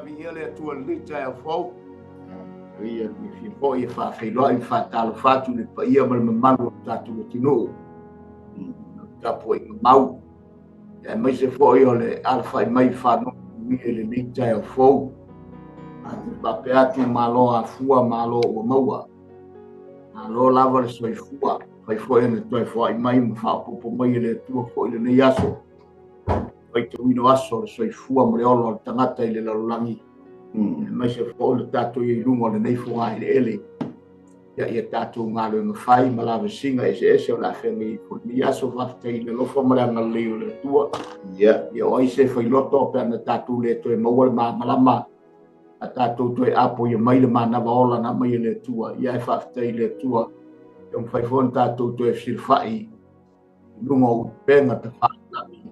Viia le Atua i lenei taeao fou. Ia fiafia foi e faafeiloai ma faatalofa atu i le paia ma le mamalu o le tatou atunuu. Tapuaiga mau, aemaise foi o le alafai mai faanonomia i lenei taeao fou. Faapea atu, malo afua, malo ua maua. Malo lava le soifua. Fai foi ona toe foai mai ma faaopoopo mai e le Atua foi lenei aso. Faitauina aso o le soifua ma le ola o le tagata i le lalolagi. Aemaise foi le tatou i luga o lenei fogaeleele. Ia tatou galuega fai ma lavasiga eseese o le a feagai ai foi lenei aso. Faafetai i le alofa ma le agalelei o le Atua. Ia o ai se failoto pe ana tatou le toe maua le malamalama, a tatou toe apoia mai le manava ola na mai e le Atua. Ia e faafetai i le Atua. Ia mafai foi ona tatou toe fesilafai i luga o upega tafailagi,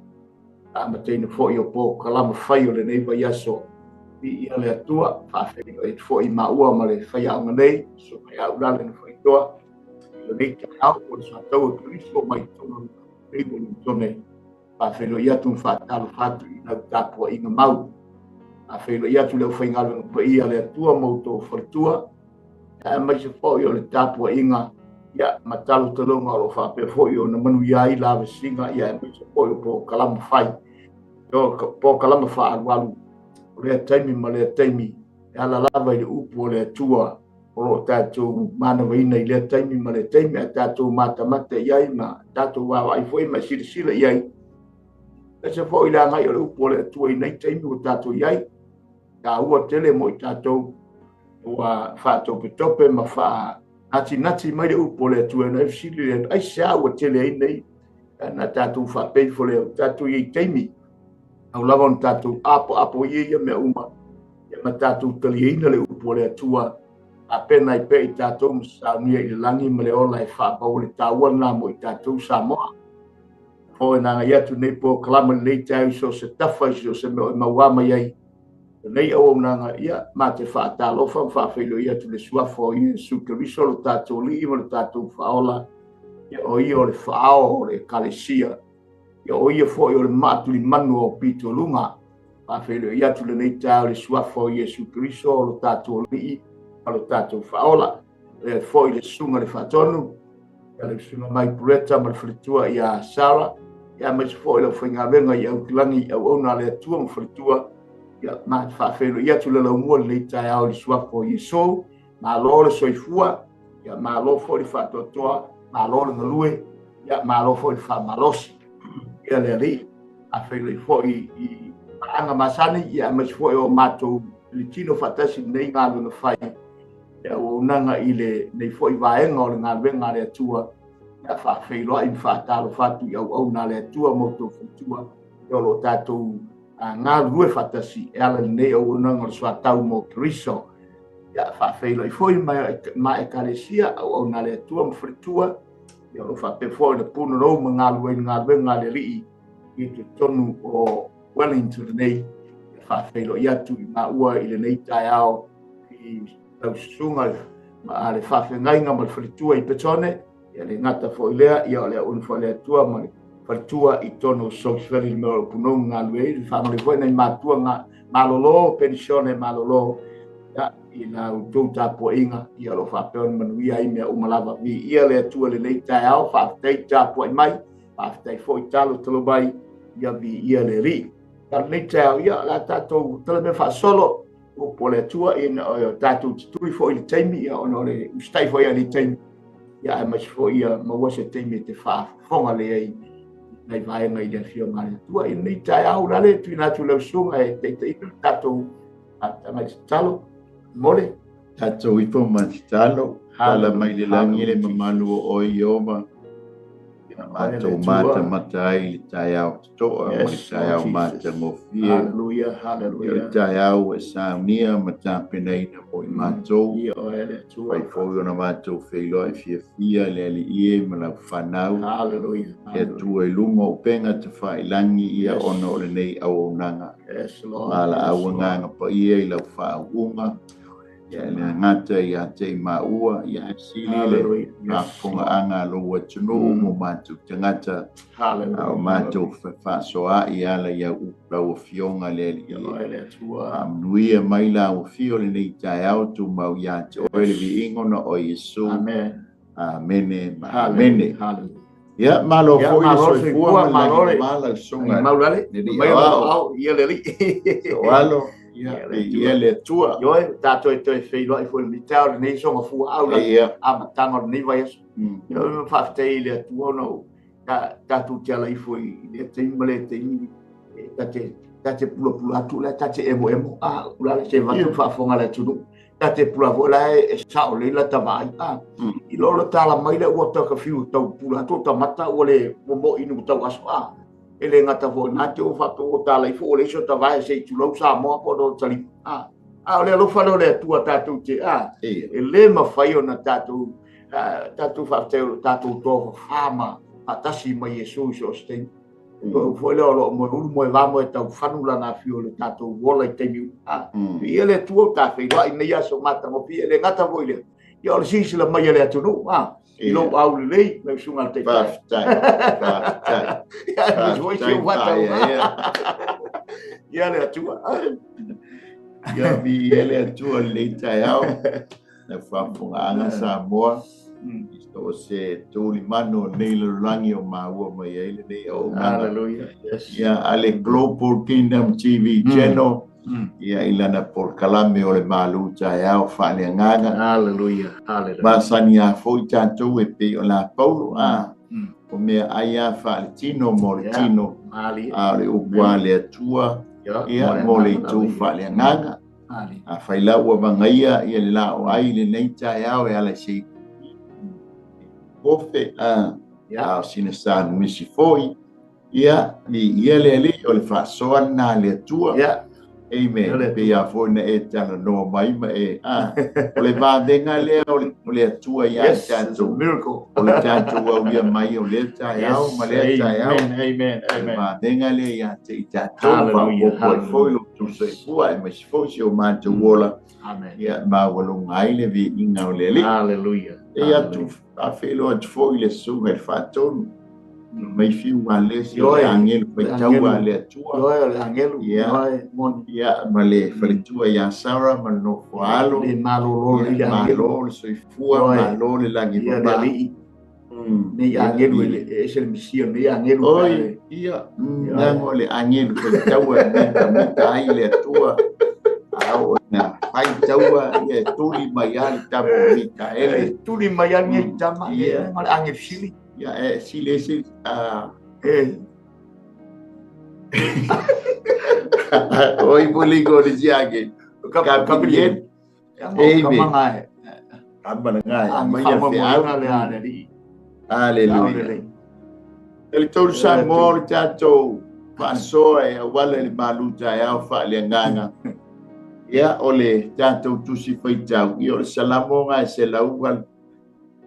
amataina foi o polokalama fai o lenei vaiaso. Viia le Atua, faafeiloai atu foi i maua ma le faiaoga nei, Susuga ia Ulale na Faitoa, i lenei taeao o le soatau o Keriso mai totonu o Wellington. Faafeiloai atu ma faatalofa atu i lau tapuaiga mau. Faafeiloai atu le aufaigaluega paia a le Atua ma outou faletua, aemaise foi o le tapuaiga ia ma talotaloga o lo o faapea foi ona manuia ai lavasiga, ia aemaise foi o polokalama fai, o polokalama faaalualu o lea taimi ma lea taimi, e ala lava i le upu o le Atua o lo o tatou manavaina i lea taimi ma lea taimi, a tatou matamata i ai ma tatou vaavaai foi ma silasila i ai. Aemaise foi le agai o le upu o le Atua i nei taimi ua tatou i ai, taua tele mo i tatou ua faatopetope ma faanatinati mai le upu o le Atua. Na e fesili le ai se a ua tele ai nei na tatou faapei fo le tatou i ai taimi au lava ona tatou apoapo ia ia mea uma, ia ma tatou taliaina le upu o le Atua, a pena i pea i tatou ma saunia i le lagi ma le ola e faapau le taua lena mo i tatou Samoa. Foi na ngai atu nei polokalama lenei taeao i so o se tafa i so o se mea o e maua mai ai lenei auaunaga, ia ma te faatalofa ma faafeiloai atu le suafa o Iesu Keriso, lo tatou Alii ma lo tatou Faaola, ia o ia o le faao o le Ekalesia, ia o ia foi o le maatulimanu o pitoluga. Faafeiloai atu lenei taeao i le suafa o Iesu Keriso, o lo tatou Alii ma lo tatou Faaola. E foi le susuga le Faatonu, ia le susuga mai Pureta ma le faletua ia Sara, ia aemaise foi le aufaigaluega i Aukilagi i auauna a le Atua ma faletua, ia ma te faafeiloai atu le laumua lenei taeao i le suafa o Iesu. Malo le soifua, ia malo foi le faatoatoa, malo le galue, ia malo foi le faamalosi. Ia le Alii, faafeiloai foi i paaga masani, ia aemaise foi o matou le tino faatasi lenei galuega fai, le auaunaga i lenei foi vaega o le galuega a le Atua. Ia faafeiloai ma faatalofa atu i auauna a le Atua ma outou faletua, ia o lo o tatou galulue faatasi e ala i lenei auaunaga o le soatau mo Keriso. Ia faafeiloai foi ma Ekalesia, auauna a le Atua ma faletua, ia o lo o faapea foi le punolou ma galulue i le galuega a le Alii i totonu o Wellington lenei. Ia faafeiloai atu i maua i lenei taeao i lau susuga ma le faafeagaiga ma le faletua i Petone, ia le gata foi lea, ia o le auauna foi a le Atua ma le faletua i totonu o Soaks Valley, le mea o lo o punou ma galulue ai. Le faamalie foi nai matua malolo, penisione malolo, ia, i la outou tapuaiga, ia o lo o faapea ona manuia ai mea uma lava. Viia le Atua i lenei taeao, faafetai tapuai mai, faafetai foi talotalo mai, ia viia le Alii. A lenei taeao, ia o le a tatou tala mea faasolo upu o le Atua, ina o tatou tutui foi i le taimi, ia ona o le usitai foi a le taimi, ia aemaise foi ia maua se taimi e te faafofoga lelei ai nai vaega i le afioga a le Atua. I lenei taeao, Ulale, tuuina atu i lau susuga e taitaiina le tatou amataga i le tatalo. Mole. Tatou ifo ma tatalo, tala mai le lagi le mamalu o oe Ieova, na matou matamata ai i le taeao totoa ma le taeao matagofie. Hallelujah, Ia o le hallelujah. taeao ua e saunia ma tapenaina mo i matou, Ia oe le Atua. fai foi ona matou feiloai fiafia le Alii e ma lau fanau. Hallelujah, Le Atua i luga o upega tafailagi ia ona o lenei auaunaga. Yes, Lord. Ma Yes, laau Lord. agaga paia i lau faauuga. Ia le gata ia te maua ia sili le faafofoga lou atunuu mo matou tagata. Hallelujah. O matou faasoa ia la ia lau afioga le Alii. Faamanuia mai lau afio lenei taeao tumau ia te oe le viiga ona o Iesu. Amen. Amene ma amene. Hallelujah. Ia malo foi le soifua ma le malo suga. Maulale. Mai au ia le Alii. Soalo. Ia ia le Atua. Ioe tatou e toe feiloai foi i le taeao lenei soga fuaau la amataga o lenei vaiaso. Ioe, faafetai i le Atua ona tatou te ala ifo i lea taimi ma lea taimi, tate pulapula atu la, tate emo emo a ula le se vatu faafofoga le atunuu. Tate pula foi la e sao lelei la tavaai a i lo le tala mai le ua takafiu tau pula atu tamata ua le momo'i nu tau aso a. E le gata foi na te o faapea ua tala ifo ua leai so tavae se i tulou Samoa po o talima a. A o le alofa lea o le Atua tatou te a e le mafai ona tatou faafetai o lo tatou tofafa ma faatasi mai Iesu i so o se taimi. Foi lea o lo o moe ulu moe va moe taufanu lana afio le tatou ola i taimi a. Ia le Atua o tafeiloai nei aso matagofie, e le gata foi lea. Ia o le silasila mai a le atunuu a. I lou au lelei, lau susuga i le Taitai. Faafetai, faafetai. Ia le Atua. Ia viia le Atua lenei taeao. Na faafofogaaga Samoa. O se tulimanu o nei lalolagi o maua mai ai lenei auaunaga. Hallelujah. Yes. Ia a le Global Kingdom TV Channel. Ia i lana polokalame o le malu taeao faaleagaga. Hallelujah. Hallelujah. Masani a foi tatou e pei o la Paulo a. O mea ai a faaletino mo le tino. A o le upu a le Atua. Ia mo le itu faaleagaga. A fai lau ua vagaia ia le lao ai lenei taeao e ala i se ofe a o sina sa misi foi. Ia ni ia le Alii o le faasoa lena a le Atua. Amen. Pe ia foi na e talanoa mai ma e a o le vavega lea o le Atua ia tatou. Miracle. O le tatou aulia mai o lea taeao ma lea taeao. Amen. Amen. Vavega lea ia te i tatou faaopoopo ai foi lo outou soifua e maise foi si o matou ola. Amen. Ia maualuga ai le viiga o le Alii. Hallelujah. E atu afeiloa atu foi le susuga i le faatonu. Mai fiu a le si o le angelu faitaua a le Atua. Ioe o le angelu. Ioe moni. Ia ma le faletua ia Sara ma le nofo alo. Le malolo le angelu. Malo le soifua, malo le lagi Ia le Alii. Nei angelu e ese le misia, nei angelu. Oi, ia, nango le angelu faitaua e mita ai le Atua. Ao na faitaua ia tuli mai a le tamo Mikaele. Tuli mai a le tama, ma le angelu sili. Ia e sile se Oi boli go le siage. Gabriel. Amen. Kamana mai ia feau. Hallelujah. Ele tolu Samoa le tatou faasoa e auala i le malu taeao faaleagaga. Ia o le tatou tusi faitau, ia o le Salamo ga e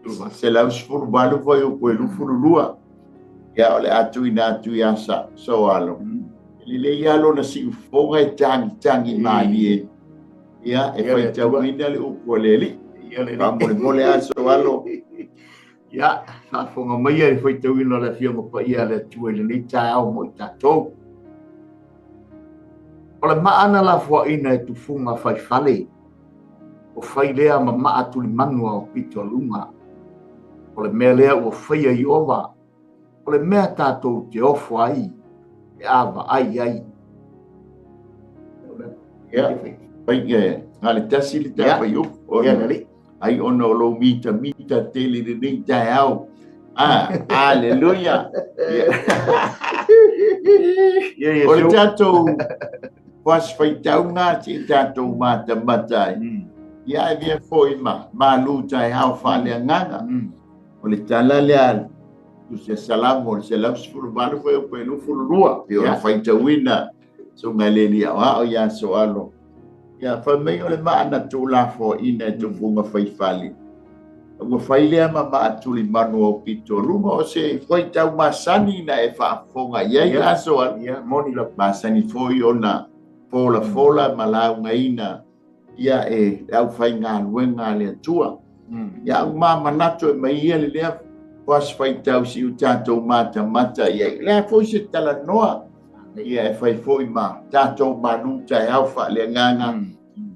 118 foi o koe 22. Ia o le atu ina atu ia sa soalo. Le ia lona siufoga e tangi tangi malie. Ia e faitauina le upu a le Alii. Faamolemole a soalo. Ia, faafofoga mai le faitauina o le afioga paia a le Atua i lenei taeao mo i tatou. O le maana lafoaina e tufuga faifale, o fai lea ma maa tulimanu o pito luga. O le mea lea ua faia i ova, o le mea tatou te ofo ai, e ava ai ai. Ia, pai e, ngā le tasi le tā pai upu. Ia, le Alii. Ai ona o lou mita mita tele lenei taeao. Ah, hallelujah. Ia, O le tatou fasi faitauga si tatou matamata ai. Ia e via foi ma malu taeao faaleagaga. O le tala lea tu se Salamo o le 118 foi o koe 22. Pe o le faitauina suga le lia o ao ia soalo. Ia fai mai o le maana tulafoaina e tufuga faifale. Ua fai lea ma maa tulimanu o pito luga o se faitau masani na e faafofoga i ai aso a. Ia, moni la. Masani foi ona folafola ma laugaina Ia e le aufaigaluega a le Atua. Ia au mamanatu e mai ia le lea fasi faitau si o tatou matamata i ai. Lea foi se talanoa ia e fai foi ma tatou malu taeao faaleagaga.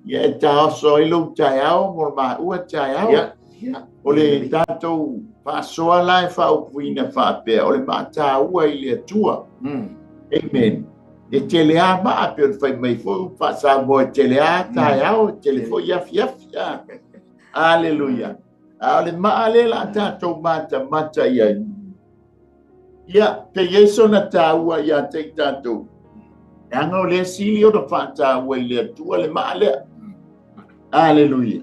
Ia e taoso ai lou taeao mo le maua taeao. O le tatou faasoa la e faaupuina faapea, o le maataua i le Atua. Amen. E tele a maa pe o le fai mai foi faasamoa e tele a taeao, e tele foi afiafi. Aleluia. A o le maa lea la tatou matamata i ai. Ia, pe i sona taua ia te i tatou. Leaga o lea sili ona faataua i le Atua le maa lea. Aleluia.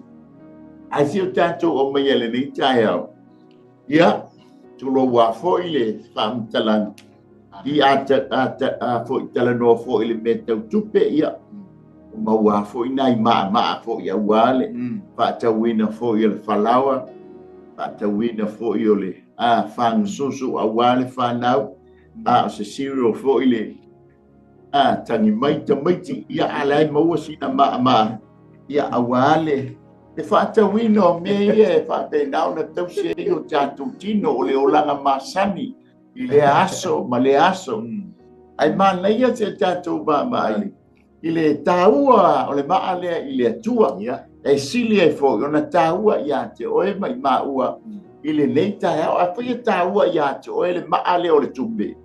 Ae si o tatou o mai lenei taeao. Ia, tulou a foi le faamatalaga. I a foi talanoa foi le mea tau tupe, ia, o maua foi nai maamaa foi auā le faatauina foi o le falaoa, faatauina foi o le fagasusu auā le fanau, a o se cereal foi le tagi mai tamaiti, ia a le ai maua sina maamaa, ia auā le faatauina o mea ia e faapena ona tausi ai o tatou tino o le olaga masani i lea aso ma lea aso. Ai manaia se tatou vaavaai i le taua o le maa lea i le Atua. E sili ai foi ona taua ia te oe ma i maua i lenei taeao. Afai e taua ia te oe le maa lea o le tupe.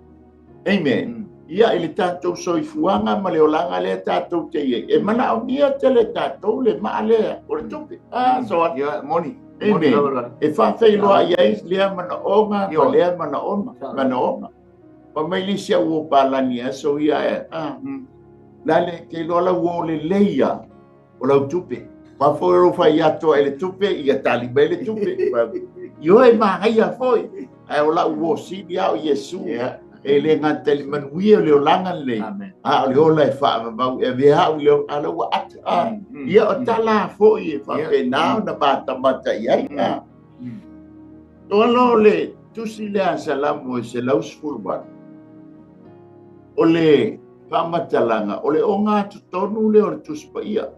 Amen. Ia i le tatou soifuaga ma le olaga lea tatou te i ai. E manaomia tele tatou le maa lea o le tupe. So Ia, moni. Amen. E faafeiloa i ai lea manaoga ma lea manaoga. Manaoga. Pa mai le isi au o palani aso ia e. La le ke iloa lau o le leia o lau tupe. Pa foi ro fai atoa e le tupe, ia tali mai le tupe. Io e magaia foi. Ai o lau o sili au Iesu. E le gata i le manuia o le olaga lenei. A o le ola e faavavau e avea au i le ala ua ata. Ia o tala foi e faapena ona matamata i ai. Toalo le tusi lea Salamo e 118. O le faamatalaga, o le ogatotonu lea o le Tusi Paia.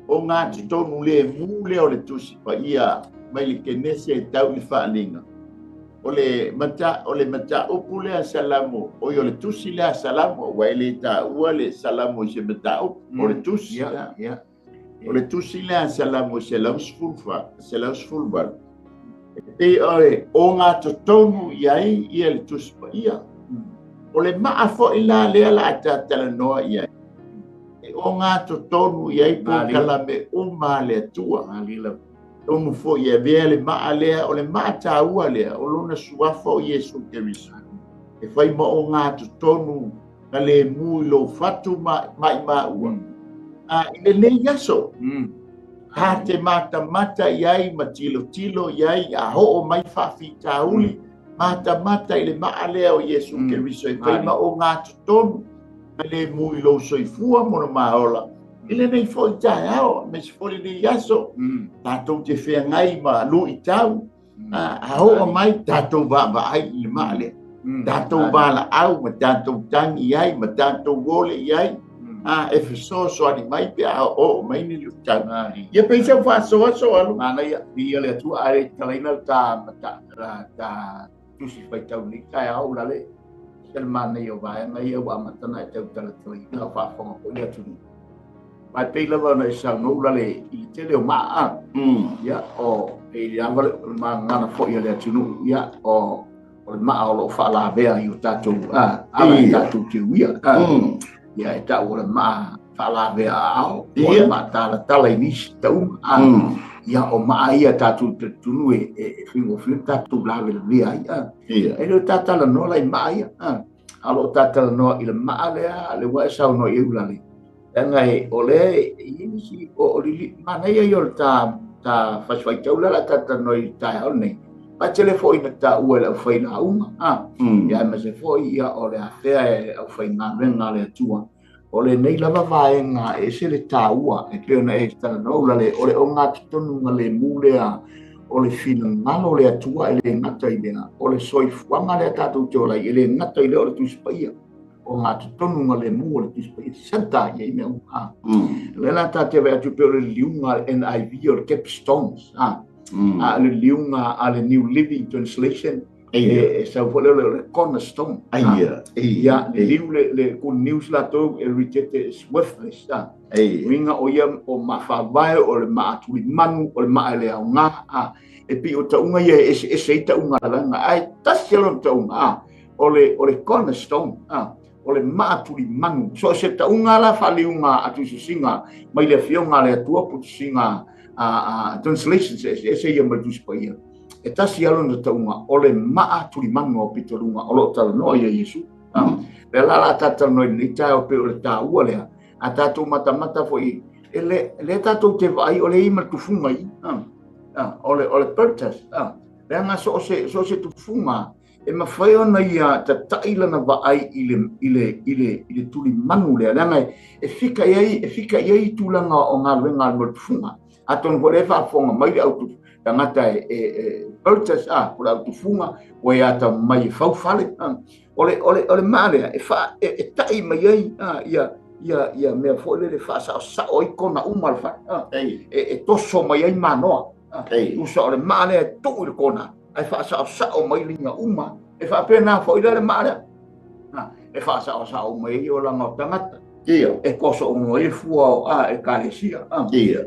Ogatotonu le mu lea o le Tusi Paia mai le Kenese e tau i le Faaliga. O le mataupu lea Salamo, o le tusi lea Salamo, ua e le taua le Salamo i se mataupu, o le tusi. O le tusi lea Salamo 118. E pei oe ogatotonu i ai ia le Tusi Paia. O le maa foi la lea la tatalanoa i ai. E ogatotonu i ai po kalame uma le Atua. Tonu foi e avea le maa lea, o le maa taua lea, o lona suafa o Iesu Keriso. E fai ma ogatotonu na le mu i lou fatu mai maua. I lenei aso, ta te matamata i ai ma tilotilo i ai a hoo mai faafitauli, matamata i le maa lea o Iesu Keriso e fai ma ogatotonu na le mu i lou soifua mo le maola. I lenei foi taeao, me se foi lenei aso, tatou te feagai ma luitau, a oo mai tatou vaavaai i le maa lea. Tatou valaau ma tatou tagi i ai ma tatou ole i ai, e fesoasoani mai pe a oo mai ni luitau. Ia pei sau faasoaso alu. Manaia, ia le Atua ae talaina ta ta tusi faitau nei taeao lale. Se le manaia o vaega ia ua amatana e tau talatalaina o faafofoga foi le atunuu. Mai pei lava ona e saunoa lale i le tele o maa. Ia, o e i ava le magana foi a le atunuu. Ia, o le maa o loo faalavea i o tatou ala i tatou te uia. Ia, e tau o le maa faalavea ao, o le maa talatala i nisi tauma. Ia, o maa ia tatou te tunu e figofio tatou lavelavea ai. E le o tatalanoa la i maa ia. A loo tatalanoa i le maa lea, le ua e saunoa i ulale. Leaga e o le i nisi o lili manaia ia o le ta fasifaitau lea la tatalanoa i taeao lenei. Pa tele foi na taua i le aufailauga. Ia ma se foi ia o le afea e aufaigaluega a le Atua. O lenei lava vaega e ese le taua e pei ona e talanoa ulale, o le ogatotonu ma le mu lea o le finagalo le Atua e le gata i lea, o le soifuaga lea tatou te ola ai e le gata i lea o le Tusi Paia. o ogatotonu galemu o le Tusi Paia center ia i mea uma lea la tatou te vaai atu pei o le liliuga a le NIV o le capstones a a le liliuga a le New Living Translation e sau foi lea o le cornerstone. Ia liliu le Good News latou e rejected is worthless a uiga o ia o maafaavae o le maatulimanu o le maa e le aoga a e pei o tauga ia e eseese ai tauga lalaga ae tasi a lona tauga a o le cornerstone a o le maatulimanu. So se tauga la faaliuga a tuisusiga mai le afioga a le Atua putusiga a translations eseese ia mai le Tusi Paia e tasi a lona tauga o le maatulimanu o pitoluga o loo talanoa ia Iesu. Lea la la tatalanoa i lenei taeao pei o le taua lea a tatou matamata foi e le tatou te vaai o le i ma le tufuga i o le purchase leaga so o se tufuga e mafai ona ia tatai lana vaai i le tulimanu lea leaga e fika i ai tulaga o galuega a le tufuga. Atonu foi lea faafofoga mai le au tagata e purchase o le au tufuga ua ia tau mai e faufale o le maa lea e tai mai ai ia mea foi lele faasaosao ai kona uma le fale e toso mai ai manoa usa o le maa lea e tuu i le kona ai faasaosao mai liga uma e faapena foi lea le maa lea e faasaosao mai ai olaga o tagata e koso uma mai le fua o e kalesia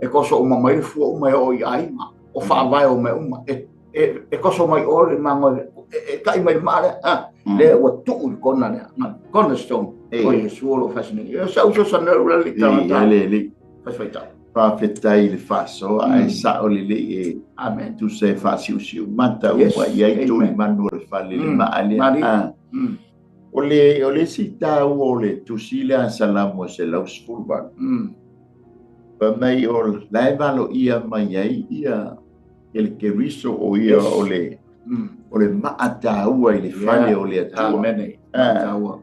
e koso uma mai le fua uma e o i aiga o faavae o mea uma e koso mai o le mago e tai mai le maa lea lea ua tuu i le kona lea cornerstone o Iesu o loo fasinei e sa uso sa nelu le tagata le faisfaitau. Faafetai i le faasoa ae sao lelei e amen tusa e faasiusiu mata uma i ai tulimanu o le fale le maa lea. O le isi taua o le tusi lea a Salamo 118 pa mai o la e valoia mai ai ia le Keriso o ia o le maa taua i le fale o le Atua.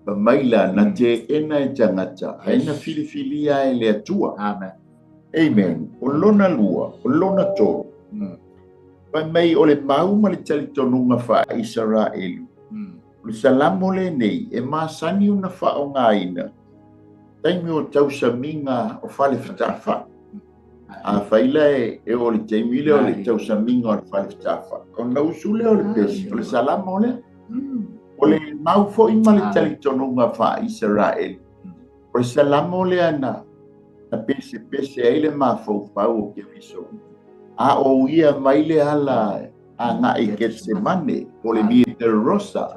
Pa mai la na te ena e tagata ai na filifilia e le Atua. Amen. Amen. O lona lua, o lona tolu. Pa mai o le mau ma le talitonuga faa-Isaraelu. O le Salamo lenei e masani ona faaaogaina taimi o tausamiga o fale fetafa'i. Afai la e o le taimi lea o le tausamiga o le fale fetafa'i, ona usu lea o le pesi, o le Salamo lea. O le mau foi ma le talitonuga faa-Isaraelu. O le Salamo lea na pesepese ai le mafaufau o Keriso. A o ia mai le ala agai Getsemane o le Via Dolorosa.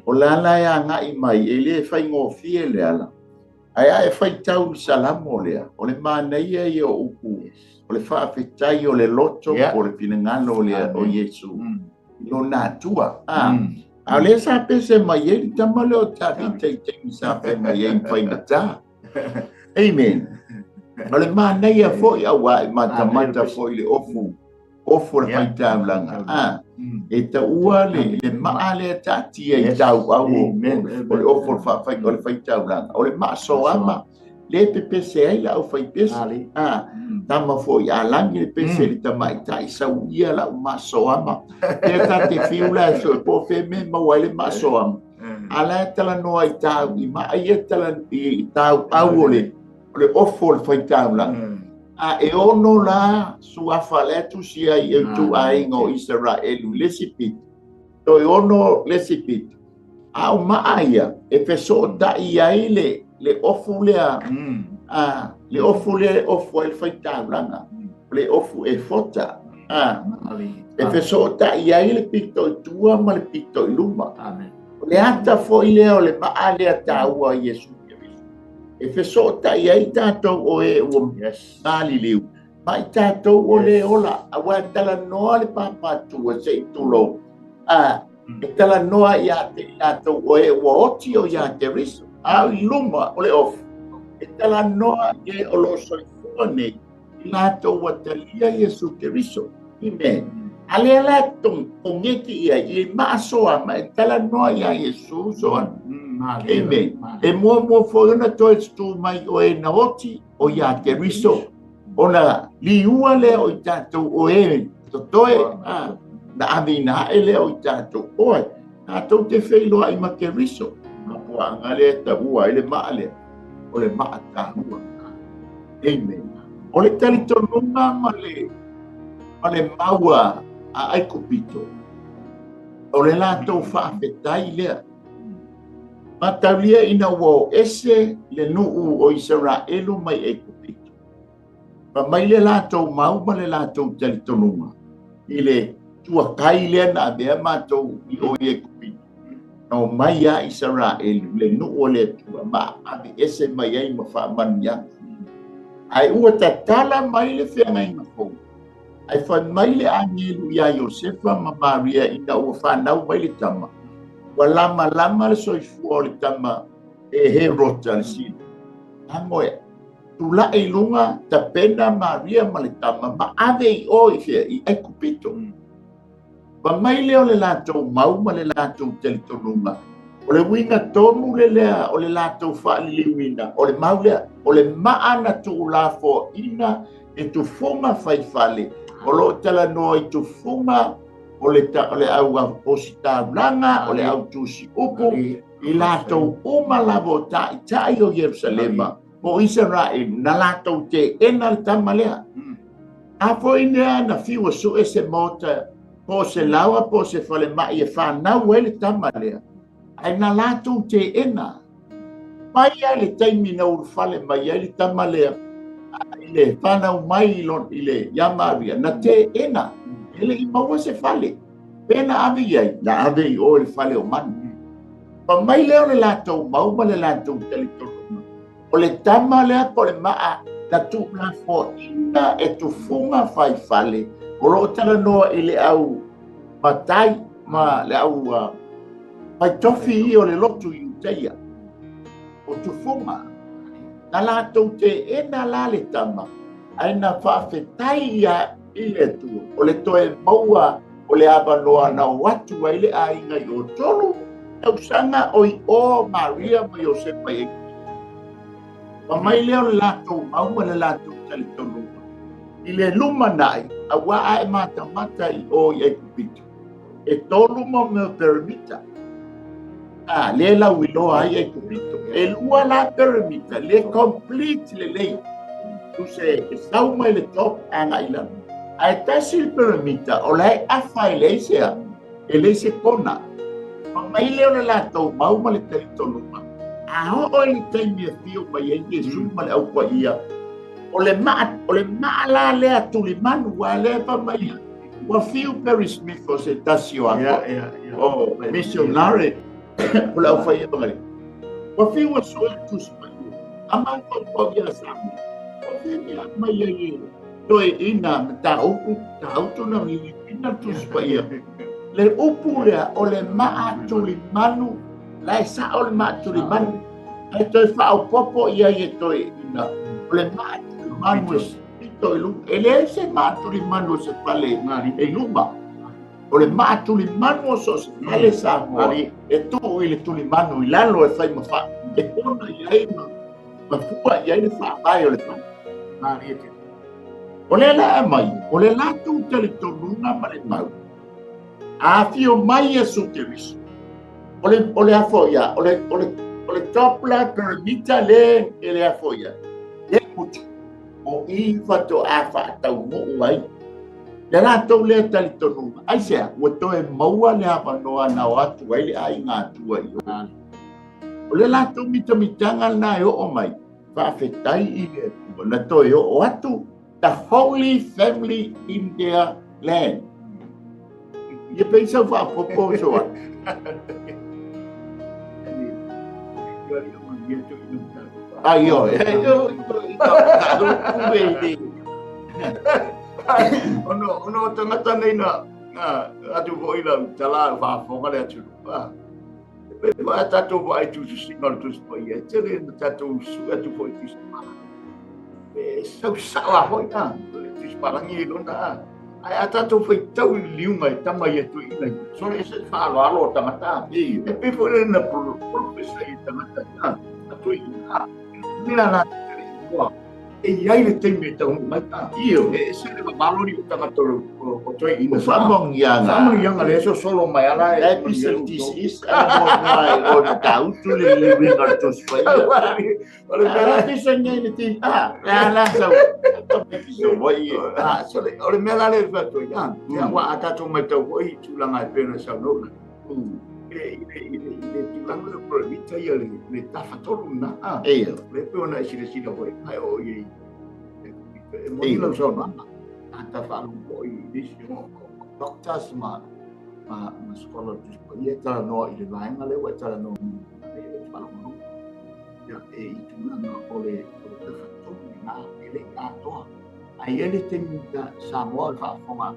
O le ala e agai mai e le faigofie le ala. Ae a e faitau le Salamo lea, o le manaia ia o upu, o le faafetai o le loto o le finagalo lea o Iesu i lona Atua. A o lea sa pese mai ai le tama lea o Tavita i taimi sa fai mai ai ma faigata. Amen. O le manaia foi auā e matamata foi le ofu ofu le faitaulaga. E taua le maa lea taatia i tauau o le ofu o le faitaulaga. O le maasoama le pepese ai lau faipese. Tama foi alagi le pese le tamaitai sauia lau maasoama. Lea tate fiu la e soe po fe me maua ai le maasoama. Ala e talanoa i tau i maa ia tala i tauau o le ofu o le faitaulaga. A e ono la suafa le tusi ai e tu aiga o Isaraelu le si pito. Toe ono le si pito. A o maa ia e feso'ota'i ai le ofu lea le ofu lea e ofu ai le faitaulaga. O le ofu e fota. E feso'ota'i ai le pito i tua ma le pito i luma. O le ata foi lea o le maa lea taua i Iesu. E feso'ota'i ai tatou o e ua maliliu ma i tatou o le ola auā e talanoa le papatua se'i tulou e talanoa ia te i latou o e ua oti o iā Keriso a o i luma o le ofu e talanoa e o loo soifua nei i latou ua talia Iesu Keriso. Amen. A lea la togeki ia i maasoa ma e talanoa iā Iesu soana. Amen. E muamua foi ona toe tutū mai o e na oti o iā Keriso. Ona liua lea o i tatou o e totoe na aveina ae lea o i tatou oe. Tatou te feiloai ma Keriso. mafuaaga lea e taua ai le maa lea, o le maa taua. Amen. O le talitonuga ma le ma le mau a Aikupito, o le latou faafetai lea. Mataulia ina ua o ese le nuu o Isaraelu mai Aikupito, Fai mai le latou mau ma le latou talitonuga i le tuakai lea na avea matou i o i Aikupito, na omai lava Isaraelu, le nuu o le Atua, ma aveese mai ai ma faamanuiaga. Ae ua tatala mai le feagaiga fou, ae fai mai le agelu iā Iosefa ma Maria ina ua fanau mai le tama, ua lamalama le soifua o le tama e Herota le sili. Amoea. Tulai i luga, tapena Maria ma le tama ma ave i o i fea? I Aikupito. Fai mai lea o le latou mau ma le latou talitonuga, o le uiga tonu le lea o le latou faaliliuina, o le mau lea, o le maa na tuulafoaina e tufuga faifale, o lo o talanoa i tufuga o le, o le au ositaulaga, o le au tusi upu, i latou uma lava o taitai o Ierusalema, o Isaraelu, na latou teena le tama lea. A foi lea na fiu e sue se maota po o se laoa po o se falemai e fanau ai le tama lea, ae na latou teena. Mai lava i le taimi na ulufale mai ai le tama lea i le fanau mai i lona, i le, ia Maria, na teena, e le i maua se fale. Pe na ave i ai? Na ave i o i le fale o manu. Fai mai lea o le latou mau ma le latou talitonuga, o le tama lea po o le maa na tuulafoaina e tufuga faifale o lo o talanoa i le au matai ma le au faitofi ia o le lotu i Iutaia, o tufuga. Na latou teena la le tama, ae na faafetai ia i le Atua o le toe maua o le avanoa na o atu ai le aiga i o tolu tausaga o i o Maria ma Iosepa i Aikupito. Fai mai lea o le latou mau ma le latou talitonuga i le lumanai, auā a e matamata i o i Aikupito, e tolu mo mea o perimita, a lea e lauiloa ai Aikupito. E lua la perimita, le complete lelei, tusa e sau mai le top agai i lalo. Ae tasi le perimita o la e afa e leai se a, e leai se kona. Fai mai lea o le latou mau ma le talitonuga, a oo i le taimi e afio mai ai Iesu ma le Au Paia, o le maa, o le maa la lea tulimanu, aua lea e fai mai Ua fiu Perry Smith o se tasi o ato o missionary o le aufai evangelika. Ua fiu ua sue le Tusi Paia. A mafaufau ia Samoa, o fea mea aumai ai e toeaiina mataupu tautu na liliuina le Tusi Paia. Le upu lea o le maa tulimanu, la e sao le maa tulimanu, ae toe faaopoopo i ai e toeaiina, o le maa tulimanu e pito i luga. E leai se maa tulimanu o se fale e i luma. O le maa tulimanu o so o se fale Samoa e tuu i le tulimanu i lalo e fai ma faa, e kona i ai ma, ma fua i ai le faavae o le fale. O lea la e aumai, o le latou talitonuga ma le mau, a afio mai Iesu Keriso, o le, o le afoia, o le, o le, o le top la perimita le e le afoia, le mutu. O i faatoa faataunuu ai le latou lea talitonuga. Aisea? Ua toe maua le avanoa na o atu ai le aiga Atua i o. O le latou mitamitaga lena e oo mai, faafetai i le Atua na toe oo atu the Holy Family in their land. Ia pei sau faaopoopo so ai. Ai oi, ai oi, Ono ono tangata nei na na atu foi la tala faafofoga le atunuu. Ah. E pei foi a tatou vaai tusitusiga o le Tusi Paia, e tele na tatou sue atu foi i Tusi Palagi. E sau sao lava foi na, le Tusi Palagi i lona a. Ae a tatou faitau i le liuga e tama ia toeaiina ia, sole ese le faaaloalo o tagata. E pei foi lea na profesa i tagata ia, a toeaiina. Mea la te le igoa. E i ai le taimi e taunuu mai a. Io. E ese le mamalo ni o tagata o toeaiina. O faamanuiaga. Faamanuiaga lea e sosolo mai ala e. E pisa le TCS a mo mai o le tautu le liuina o le Tusi Paia. O le mea la pisa nei le ti. Ah, la la sau. Ah, sole, o le mea la le fai atu ai, ah, ia ua a tatou matau foi i tulaga e pei ona saunoa. I le tulaga lea o Prohibita ia le tafatolu lena. Ah, Ia. Le pei ona e silasila foi, ai o i e moni lau saunoaga. A ta faalogo foi i nisi o doctors ma scholars ia e talanoa i le vaega lea ua e talanoa mai ai, e faalogologo. Ia, e i tulaga o le tafatolu lena e le i atoa. Ae i ai le taimi ta Samoa o le faafofoga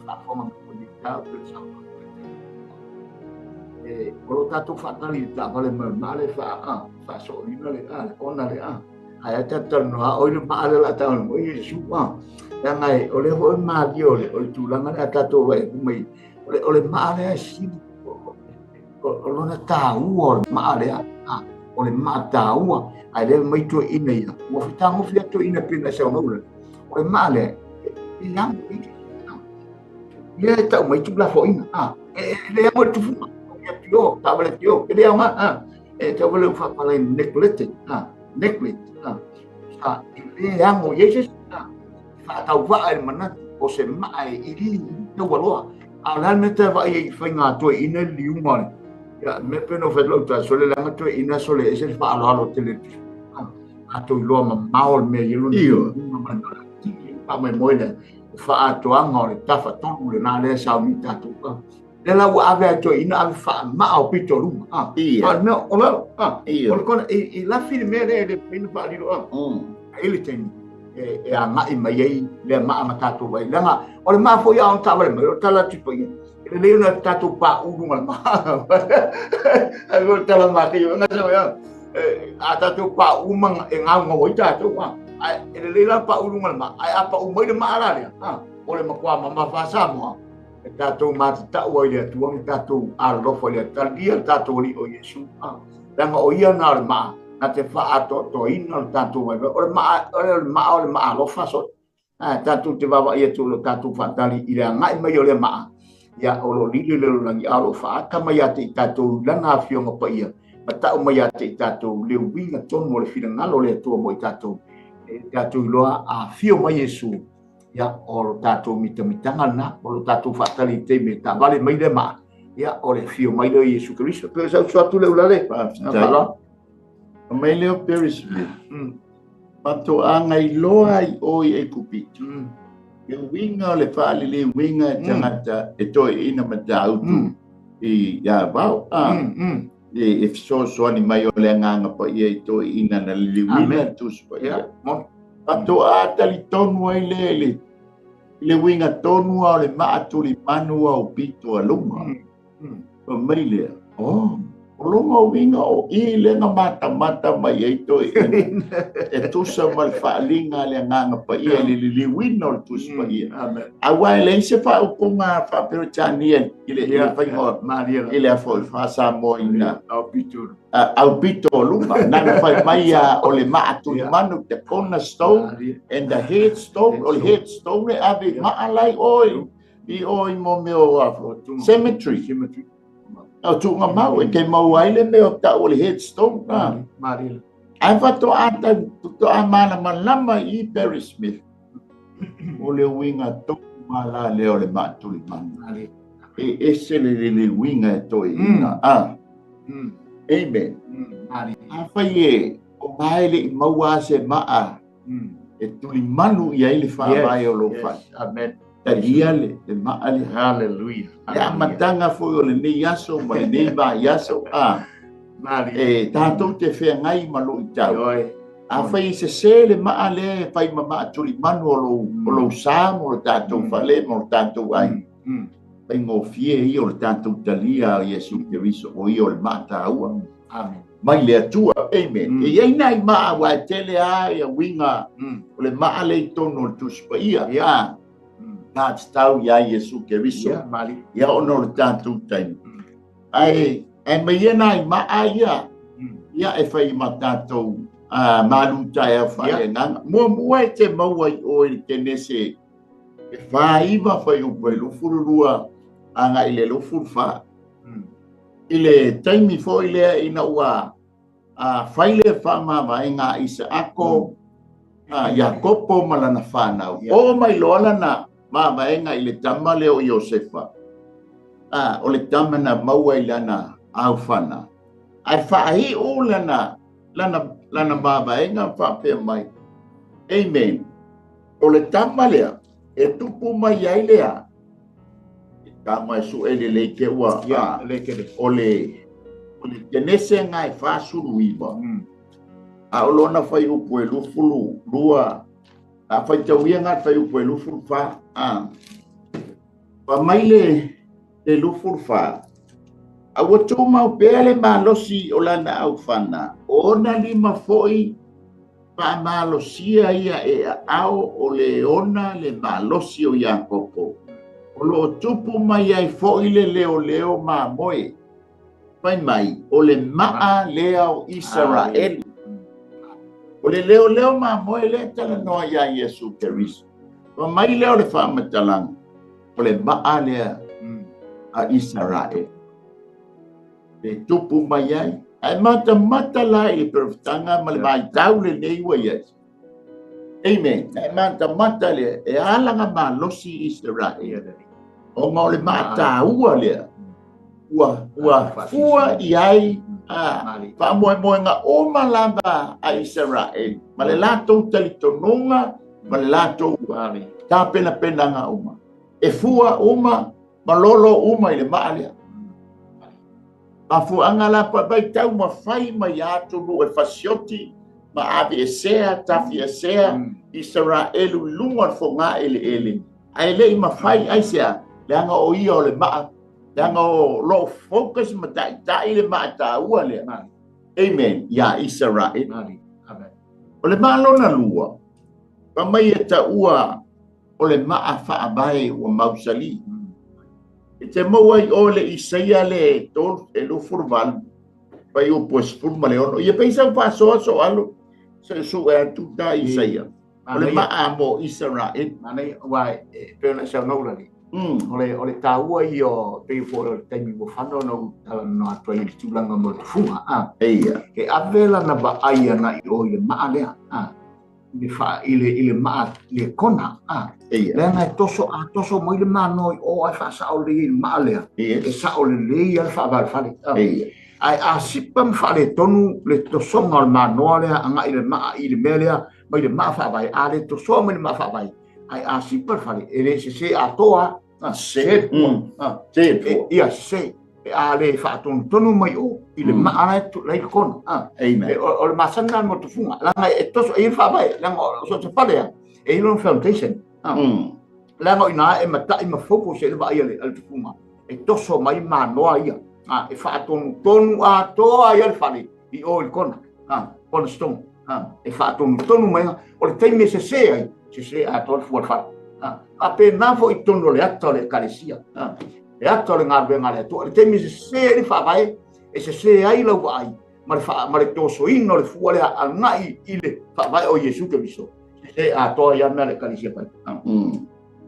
faafofoga mai foi i le pe le saunoaga. E, o lo tatou faatali i le taavale mai o le maa le faasoolina le a, le ona le a. Ae a tatou talanoa, oi le maa le la taavale mai, oi Iesu a. Leaga e, o lea foi malie o le tulaga lea a tatou vaai atu mai, o le maa lea e sili, o lona taua o le maa lea, o le maa taua, ae lea mai toeaiina ia, ua fetagofi atu toeaiina pei ona e saunoa, o le maa lea, e amo i ia e tau mai tulafoina, e le amo le tufuga, ia tio, taavale tio, e le aoga, e tau le faapalai neglected, neglect, e le amo i ai se faatauvaa i le manatu o se maa e ili taualoa. A o le a le mea tae vaai ai i faiga toeaiina le liuga o le ia mea pei ona fai atu lau tala sole leaga toeaiina sole e ese le faaaloalo tele tatou iloa mamao le mea i lona liuga ma le faamoemoe lea faatoaga o le tafatolu lena lea sauni tatou. Lea la ua ave ai toeaiina ave faamaa o pito luma. A le mea o lalo. O le kona i lafi le mea lea e le mafai ona faalilo. A i le taimi e agai mai ai lea maa ma tatou vai. Leaga o le maa foi a ona taavale mai, o le tala atu paia. E lelei ona tatou paulu ma le maa. Ai o le tala makai o ngasa ia. A tatou paulu ma e gaugau ai tatou. Ai e lelei la paulu ma le maa. Ai a pau mai le maa la lea. O le matua mamafa Samoa. E tatou matatau ai le Atua ma tatou alolofa i le Atua. Talia le tatou Alii o Iesu. Leaga o ia na o le maa, na te faatoatoaina le tatou vaivai. O le maa, o le maa o le maa alofa so. Tatou te vaavaai atu o lo tatou faatali i le agai mai o le maa. Ia, o lo lilo i le lalolagi, a o lo faata mai ia te i tatou i lana afioga paia. Ma tau mai ia te i tatou le uiga tonu o le finagalo o le Atua mo i tatou. E tatou iloa a afio mai Iesu. Ia, o lo tatou mitamitaga lena, o lo tatou faatali i taimi e taavale mai le maa, ia, o le afio mai lea o Iesu Keriso. Pe o sau atu le ulale. Faafetai. Mai leo Perry Smith. Fatoaga iloa i o i Aikupito. E uiga o le faalelei uiga e tagata e toeaiina ma tautu i ia vao. E fesoasoani mai o le agaga paia i toeaiina na liliuina le Tusi Paia. Fatoa talitonu ai le i le uiga tonu o le maa tulimanu au pito a luma. O mai lea. O longa uiga o i le nga matamata mai ai toeaiina. E tusa ma le faaaliga le agaga paia i le liliuina o le Tusi Paia. Aua e leai se faaupuga faa-Peretania i le faiga i le afo faa-Samoaina au pito o luma. Nana fai mai o le maa tulimanu, the cornerstone and the headstone. O le headstone e ave maa lai oi i oi mo mea o afo. Cemetery. O tuuga mau e te mau ai le mea o tau o le headstone. Ai fatoa toa malamalama i Perry Smith. O le uiga tonu ma la lea o le maa tulimanu. E ese le le uiga e toeaiina. Amen. A fai e o ngae le i maua se maa e tulimanu i ai le faavae o lou fale. Amen. Talia le maa le. Hallelujah. Le amataga foi o lenei aso ma lenei vaiaso. E tatou te feagai ma luitau. A fai se se le maa lea e fai ma maa tulimanu o lou sa mo le tatou fale mo le tatou ai. Fai ngofie ia o le tatou talia o Iesu Keriso o ia o le maa taua. Amen. Mai le Atua. Amen. E iai nai maa ua e tele a ia uiga o le maa le i tonu o le Tusi Paia. Nā te tau ia Iesu Keriso. Ia ona o le tatou taimi. Ai, ai mai ia nai maa ia. Ia e fai ma tatou Malu taeao faaleagaga. Muamua e te maua i o i le Kenese e 49 fuaiupu e 22 agai i le 24. I le taimi foi lea ina ua fai le faamavaega a Isaako, Iakopo ma lana fanau. Oo mai loa lana mavaega i le tama lea o Iosefa. O le tama na maua i lana aufana. Ae faaiu lana mavaega faapea mai. Amen. O le tama lea e tupu mai ai lea. Tama e sue le leike ua. O le Kenese ngai 49. A o lona fai upu e 22. A fai tauia ngai fai upu e 24. Pa mai le 24. A ua tumau pea le malosi o lana aufana. O ona lima foi faamalosia ia e aao o le ona le malosi o Iakopo. O loo tupu mai ai foi le leoleo mamoe. Fai mai, o le maa lea o Isaraeli. O le leoleo mamoe lea talanoa ia Iesu Keriso. Fai mai lea o le faamatalaga, o le maa lea a Isaraeli. Le tupu mai ai. Ae matamata la i le perofitaga ma le vaitau lenei ua i ai. Amen. Ae matamata lea, e alaga malosi Isaraeli. Ona o le maataua lea. Ua fua i ai faamoemoega uma lava a Isaraeli. Ma le latou talitonuga, ma le latou tapenapenaga uma. E fua uma, ma lolo uma i le maa lea. Mafuaaga la pae tau mafai mai atunu e fasioti ma aveesea tafiesea Isaraelu i luga o le foga eleele. Ae le i mafai aisea, leaga o ia o le maa, leaga o loo focus ma taitai le maataua lea. Amen. Ia Isaraelu. O le maa lona lua, pa mai e taua o le maa faavae ua mausali. E te maua i o le Isaia le 38, pai upu e 16. Ia peisa faasoa so alu, se su e atu ta Isaia. O le maa mo Isaraelu. Manaia, ua e pe ona sau naula li. O le taua i o pe fo o le taimi ua fana ona u talanoa atu ai i le tulaga mo le tufuga. Eia. E ave lana vaai ana i o i le maa lea. I le maa le kona. Eia. Leaga e toso a toso mai le mano i o ai faasao lelei i le maa lea. E sao lelei a le faavalefale. Eia. Ae a sipa ma faaletonu le tosoga o le manoa lea agai i le maa i le mea lea mai le maa faavae. A le tosoa mai le maa faavae. Ae a sipa le fale e le sese atoa. Se Se ia se e a le faatonutonu mai o i le maa la i le kona. Amen. O le masana mo tufuga leaga e toso e i le faavae leaga o so se fale a e i lona foundation. Leaga o ina e matai ma focus e le vaai a le tufuga e toso mai manoa ia. E faatonutonu atoa ia le fale i o i le kona. Cornerstone. E faatonutonu mai o le taimi e sese ai sese atoa le fua le fale. A pe na foi tonu le ata o le ekalesia. Le ata o le galuega a le Atua. Le taimi e sese ai le faavae, e sese ai lau vaai ma le tosoina o le fua lea agai i le faavae o Iesu Keriso. Sese atoa ia mea le ekalesia pai.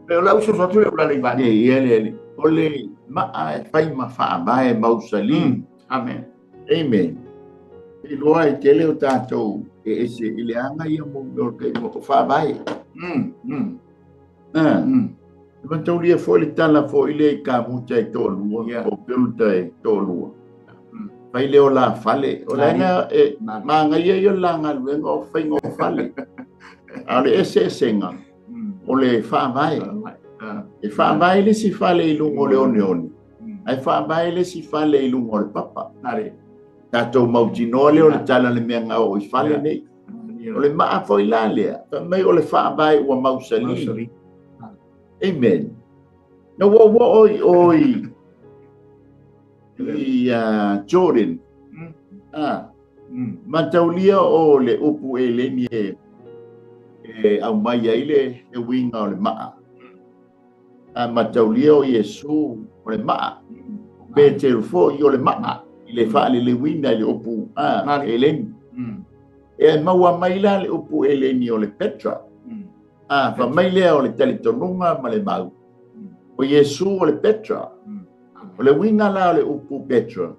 Pe o lau soso atu le ula le ivani. Ia le o le maa e fai ma faavae mausali. Amen. Amen. I loa e tele o tātou e ese i le anga ia mo mea o le o faavae. E mataulia foi le tala foi le i ka muta e toalua, o peuta e toalua. Fai leo la fale. O le anga e maangaia ia la galuega o faiga o fale. A o le eseesega o le faavae. E faavae le si fale i luga o le oneone. Ae faavae le si fale i luga o le papa. Tātou mautinoa lea o le tala le mea ngao i fale nei. O le maa foi la lea. Fai mai o le faavae ua mausali. Amen. Na ua ua oi oi i Jordan. Mataulia o le upu e leni e au mai ai le uiga o le maa. Mataulia o Iesu o le maa. Peteru foi o le maa. I le faaleleuina i le upu e leni. E maua mai la le upu eleni o le Petra. A fa mai lea o le talitonuga ma le mau. O Iesu o le Petra. O le uiga la o le upu Petra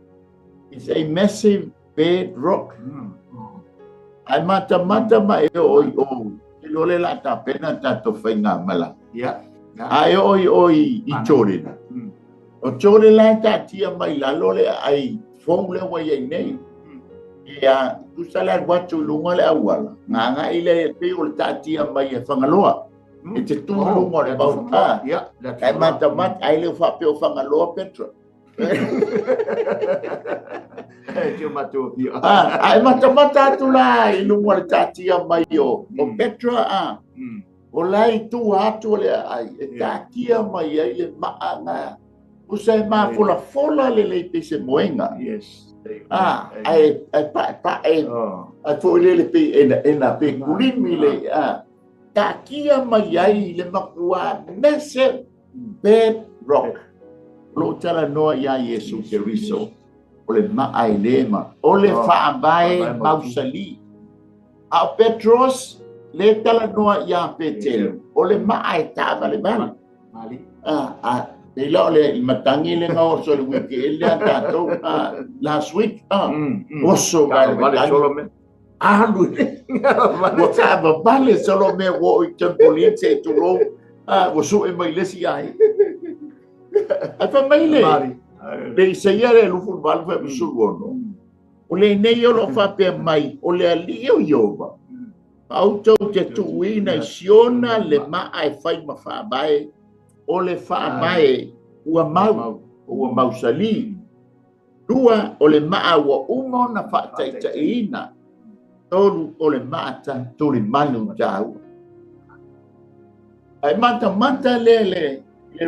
is a massive bedrock. Ae matamata ma e oo i o, i lo le la tapena tatou faigamala. Ae oo i o i Jordan. O Jordan la e taatia mai lalo le aai fou lea ua i ai nei. Ia, tusa le alu atu i luga le auala, gagai lea e pei o le taatia mai e Fagaloa. E te tu i luga o le mauta. Ae matamata, ai le o faapea o Fagaloa Petra. Ae matamata atu la i luga o le taatia mai o Petra, a. O la i tua atu o le aai, e taatia mai ai le maa na. Tusa e mafolafola lelei pei se moega. Ae paepae, ae foi lele pei ena pe kulimi le taatia mai ai le matua massive bedrock. O loo talanoa ia Iesu Keriso, o le maa e le ma, o le faavae mausali. A o Petros, le talanoa ia Petelo, o le maa e taavale vale. Leila o le matangi le oso le weekend le tatou last week. Oso mai le matangi. Alu le. Ua taavavale solo mea ua o i trampoline se i tulou. Ua sue mai le si ai. Ae fai mai le. Le Isaia le 28 fai 16. O lenei o loo faapea mai o le alii o Ieova. Outou te tuuina i Siona le maa e fai ma faavae. O le faavae ua mau, ua mausali. Lua, o le maa ua uma ona faataitaiina. Tolu, o le maa tulimanu taua. Ae matamata le le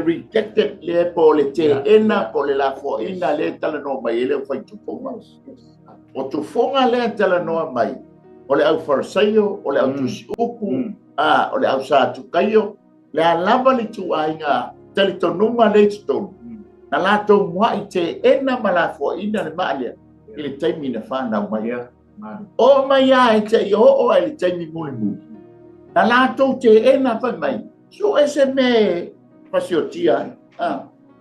rejected le po le teena po le lafoaina le talanoa mai e le o fai tufoga. O tufoga lea talanoa mai, o le au Farisaio, o le au tusiupu, o le au Satukaio, le a lava le tuaiga talitonuga le i totonu. Na latou muai teena ma lafoaina le maa lea i le taimi na fanau mai. O mai a e te i oo ai le taimi mulimuli. Na latou teena fai mai, su ese me pasiotia ai.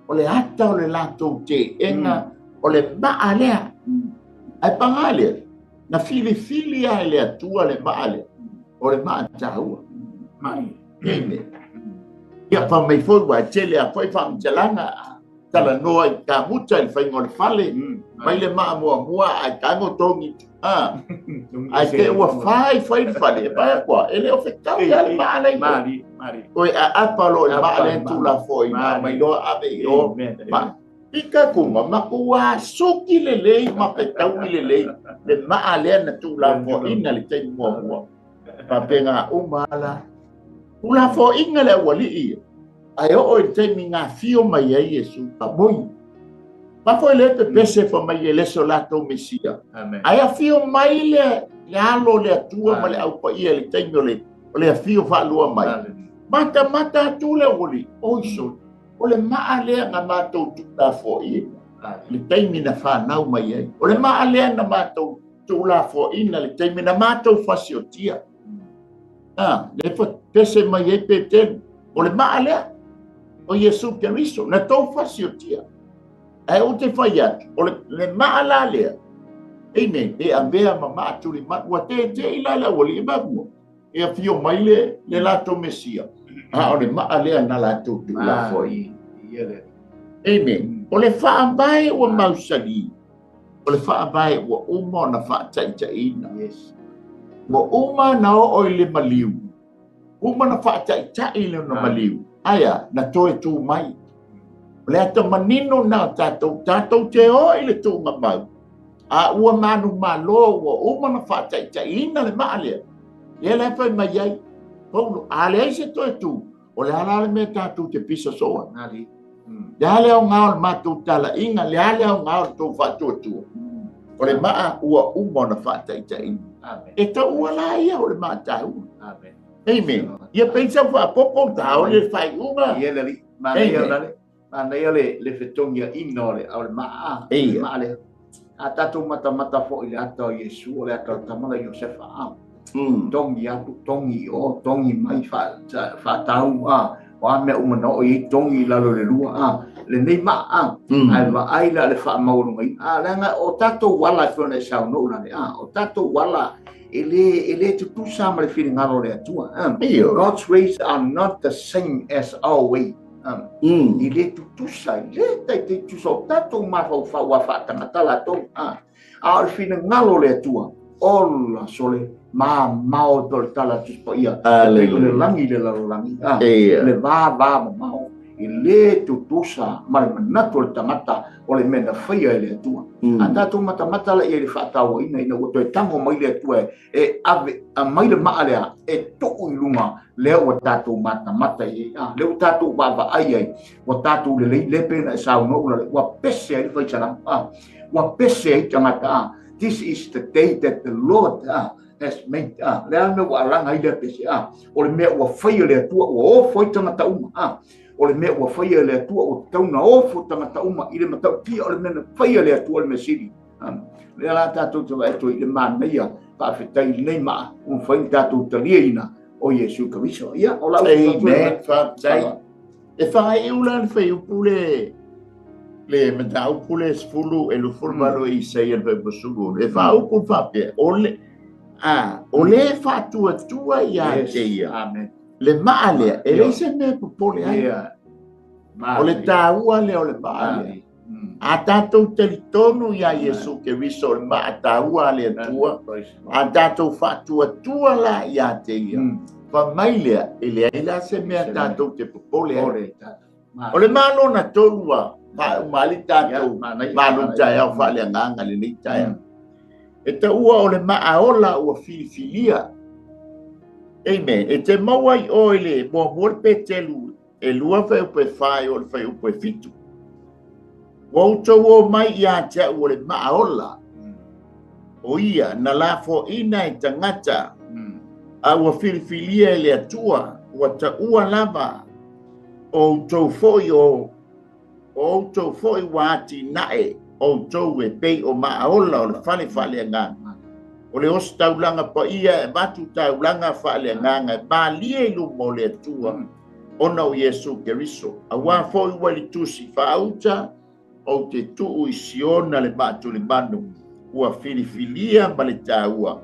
O le ata o le latou teena, o le maa lea. Ae paga lea, na filifili ai le Atua le maa lea, o le maa taua. Amen. Ia fa mai foi ua tele a foi faamatalaga talanoa i kamuta i le faiga o le fale, mai le maa muamua ae tago togi. Ae te ua fai fai le fale, e paia kua, e le o fetau ia le maa lea. Oe a apa lo i maa lea tulafoina, mai loa ave i o. Pika kuma, makua suki lelei, ma fetaui lelei, le maa lea na tulafoina le taimi muamua. Faapega uma la. Tulafoina le aualii. Ae oo i le taimi gafio mai ai Iesu famoi. Ma foi le pepese fa mai e leso latou Mesia. Ae afio mai le alo le Atua ma le aupaia le taimi o le afio faalua mai. Matamata atu le aualii. Oi soli. O le maa lea na matou tuulafoaina le taimi na fanau mai ai. O le maa lea na matou tuulafoaina le taimi na matou fasiotia. Le pese mai ai Petelu. O le maa lea o Iesu Keriso na tou fasiotia. Ae ou te fai atu, o le maa la lea, amen, e avea ma maa tulimanu, ua tetei la le aualii e mafua. E afio mai le latou Mesia. A o le maa lea na latou tuulafoaina. Amen. O le faavae ua mausali. O le faavae ua uma ona faataitaiina. Ua uma na oo i le maliu. Uma na faataitai le ona maliu. Aia, na toe tu mai. O le ata manino na tatou, tatou te o i le tuuga mau. A ua manu malo, ua uma na faataitaiina le maa lea. Lea la e fai mai ai. Paulo, a leai se toe tu, o le ala le mea tatou te pisa soa. Le a le aoga o le matou talaiga, le a le aoga o le tou faatuatua. O le maa ua uma ona faataitaiina. E taua la ia o le maa taua. Amen. Ia peisa faapopo ta o le faaiuga. Ia le alii. Manaia le manaia le fetogiaina o le maa. Ia. Maa lea. A tatou matamata foʻi i le ata o Iesu, o le ata o le tama la Iosefa a. Togi atu, togi i o, togi mai, faatau a. O a mea uma na oo i ai togi i lalo i le lua a. Lenei maa a. Ae vaai la le faamaualugaina. A, leaga o tatou ala e pei ona e saunoa Ulalei a. O tatou ala e le tutusa ma le finagalo o le Atua. God's ways are not the same as our way. I le tutusa, i le taitai tutusa o tatou mafaufau a faatagata latou. A o le finagalo o le Atua, ola sole mamao e pei o le tala a Tusi Paia. E pei o le lagi i le lalolagi. Le va mamao. I le tutusa ma le manatu o le tagata o le mea na faia e le Atua. A tatou matamata la i ai i le faatauaina ina ua toe tago mai le Atua e ave mai le maa lea e tuu i luga lea ua tatou matamata i ai. Lea ua tatou vaavaai ai, ua tatou lelei le pei ona e saunoa Ulalei, ua pese ai le faisalau. Ua pese ai tagata. This is the day that the Lord has made. Lea mea ua alaga ai lea pese. O le mea ua faia le Atua, ua ofo ai tagata uma. O le mea ua faia le Atua, ua tatau na ofo tagata uma i le matautia o le mea na faia le Atua o le mea sili. Lea la tatou te vaai atu ai i le manaia faafetai i lenei maa ua mafai ona tatou taliaina o Iesu Keriso. Ia, o lau Amen, faafetai. E whaiu la le whaiupu le mataupu le 10 e 28 e Isaia le whaipasulu. E whaupu whapea, o le whaatuatua ia te ia. Amen. Le maa lea, e leai se mea popole ai. O le taua lea o le maa lea. A tatou talitonu ia Iesu Keriso o le maa taua le Atua, a tatou faatuatua la ia te ia. Fa mai lea, e leai la se mea tatou te popole ai. O le malo na tolu a, faaumali tatou, malu taeao faaleagaga lenei taeao. E taua o le maa ola ua filifilia. Amen. E te maua i oe le muamua le Petelu e 2 fuaiupu e 4 o le fuaiupu e 7. Ua outou o mai ia te au o le maa ola. O ia na lafoaina e tagata. A ua filifilia e le Atua, ua taua lava o outou foi o outou foi ua atinae outou e pei o maa ola o le fale faaleagaga. O le ositaulaga paia e avatu taulaga faaleagaga e malie i luma o le Atua ona o Iesu Keriso. Auā foi ua i le tusi faauta ou te tuu i Siona le maatulimanu ua filifilia ma le taua.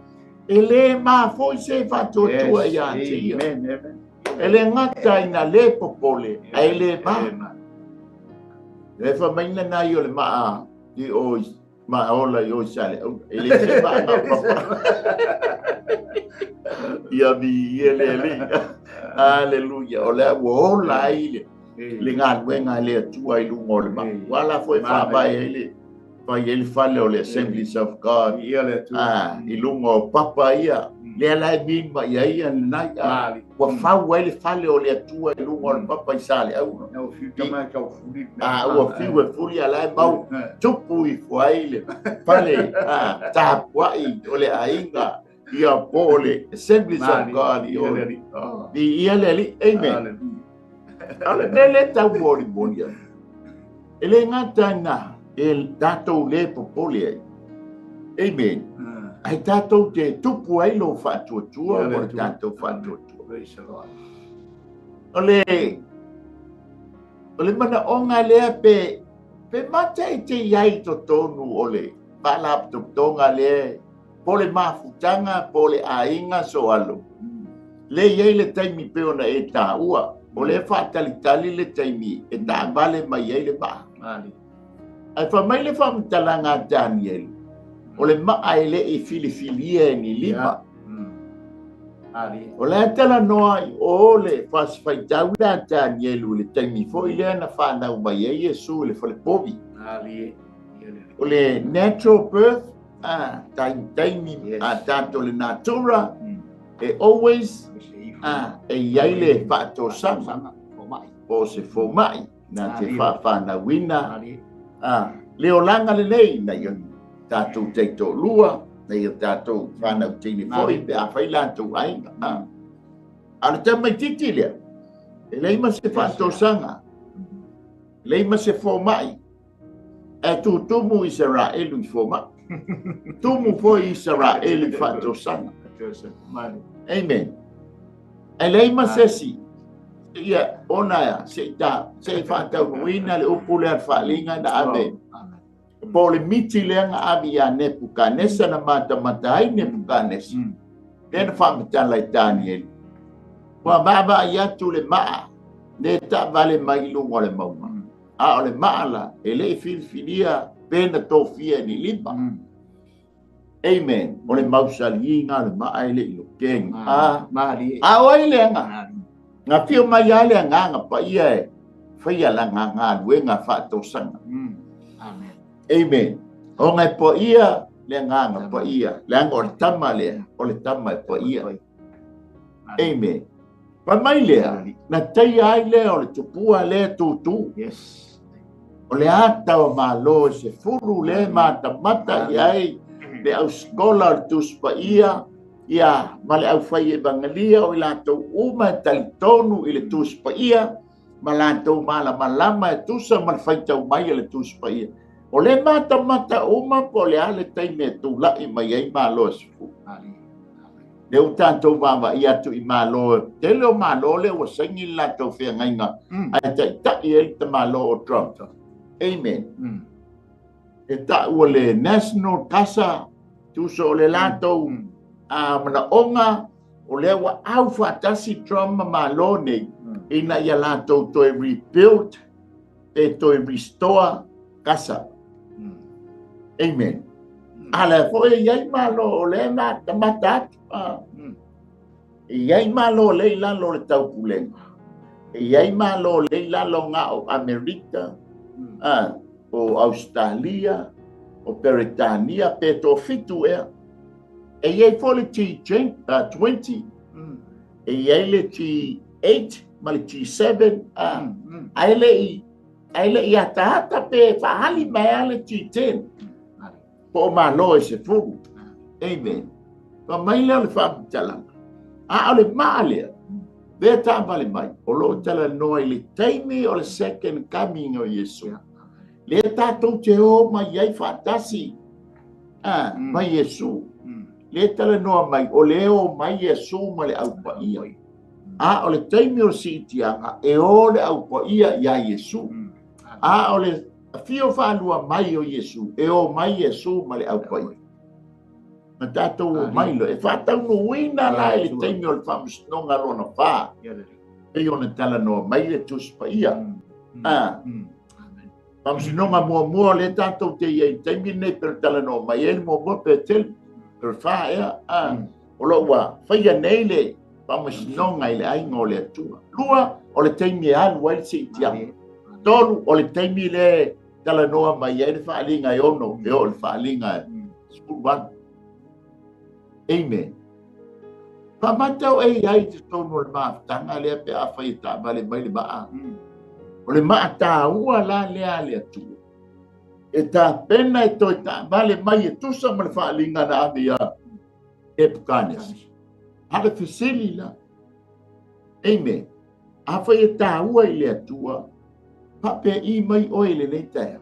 E le mafoi se faatuatua ia te ia. E le gata ina le popole, ae le ma. Le famaina nai o le maa i o maola i o sale. E le se maa na papa. Ia mi ia le le. Hallelujah. O le ua ola ai le galuega le Atua i luga o le maa. Ua la foi faavae ai le fai ai le fale o le Assemblies of God. I luga o papa ia. Lea la e mi ma ia ia lenai. Ua fau ai le fale o le Atua i luga o le papa i Sale Auna. Ua fiu e fuli a la e mau tupu i fuai le fale tapuai o le aiga ia po o le Assemblies of God i o i ia le ali. Amen. O le mea le tau molimoli ai. E le gata ina e tatou le popole ai. Amen. Ai tatou te tupu ai lo faatuatua mo le tatou faatuatua. O le manaoga lea pe mata e te iai totonu o le faalapotopotoga lea po le mafutaga po le aiga soalo. Le iai le taimi pe ona e taua. O le faatalitali le taimi e taavale mai ai le maa. Ai fa mai le faamatalaga a Daniel, o le maa e le i filifilia e ni lima. O le talanoa i o le fasifaitau le a Daniel i le taimi foi lea na whanau mai ai Iesu i le falepovi. O le natural birth, taimi a tatou le natura, e always e iai le faatosaga po o se fomai na te faafanauina le olaga lenei na ia tatou taitoalua, na ia tatou fanau teine foi pe afai latou aiga. A o le tamaititi lea, e leai ma se faatosaga, e leai ma se fomai. E tutumu Isaraelu i fomai. Tumu foi Isaraelu i faatosana. Amen. E leai ma sesi ia ona ia se i se i faataunuuina le upu lea le faaliga na ave. Po o le miti lea na ave ia Nepukanesa na matamata ai Nepukanesa. Lea na faamatala i Tanieli. Ua vaavaai atu le maa le taavale mai i luga o le mauga. A o le maa la e le i filifilia pe na tofia e ni lima. Amen. O le mausaliga le maa e le i lokega. A o ai le aga? Na fio mai a le agaga paia e faia laga galuega faatosana. Amen. Amen. O ngai paia le agaga paia. Leaga o le tama lea, o le tama e paia. Amen. Fai mai lea, na taia ai lea o le tupua lea tūtū. Yes. O le ata o malo e se fulu le matamata i ai le ausikola o le Tusi Paia, ia ma le aufai evangelia o i latou uma e talitonu i le Tusi Paia, ma latou malamalama e tusa ma le faitau mai a le Tusi Paia. O le matamata uma po o le a le taimi e tula'i mai ai malo e sefulu. Le o tatou vaavaai atu i malo, tele o malo lea ua saini le latou feagaiga, ae taita'i ai le tamalo o Trump. Amen. E taua le National Casa, tusa o le latou manaoga, o lea ua au faatasi Trump ma malo nei, ina ia latou toe rebuild, pe toe restore Casa. Amen. A lea foi e i ai malo o lea matamata atu. E i ai malo lea i lalo o le taupulega. E i ai malo lea i lalo nga o Amerika, o Australia, o Peretania, pe toafitu ea. E i ai foi le G20, e i ai le G8 ma le G7, ae le i ataata pe faali mai a le G10. Po o malo e se fulu. Amen. Fa mai lea o le faamatalaga. A o le maa lea, lea taavale mai, o loo talanoa i le taimi o le second coming o Iesu. Lea tatou te o mai ai faatasi mai Iesu. Lea talanoa mai, o le o mai Iesu ma le aupaia. A o le taimi o le siitiaga, e o le aupaia ia Iesu. A o le fio faalua mai o Iesu, e o mai Iesu ma le aupaia. Ma tatou o mai lo, e faataunuuina la i le taimi o le faamasinoga lona fa. Pei ona talanoa mai le Tusi Paia. Faamasinoga muamua o lea tatou te i ai i taimi lenei pe talanoa mai ai le muamua pe tele, pe fa ea. O lo ua faia nei le faamasinoga i le aiga o le Atua. Lua, o le taimi e alu ai le siitiaga. Tolu, o le taimi le talanoa mai ai le faaliga e ono, e o le faaliga e 18. Amen. Famatau e i ai te tonu o le mafutaga lea pe a fai e taavale mai le maa. O le maa tāua la lea a le Atua. E tapena e toe taavale mai e tusa ma le faaliga na ave ia Nepukanesa. A le fesili la. Amen. A fai e tāua i le Atua, faapea mai oe i lenei taeao.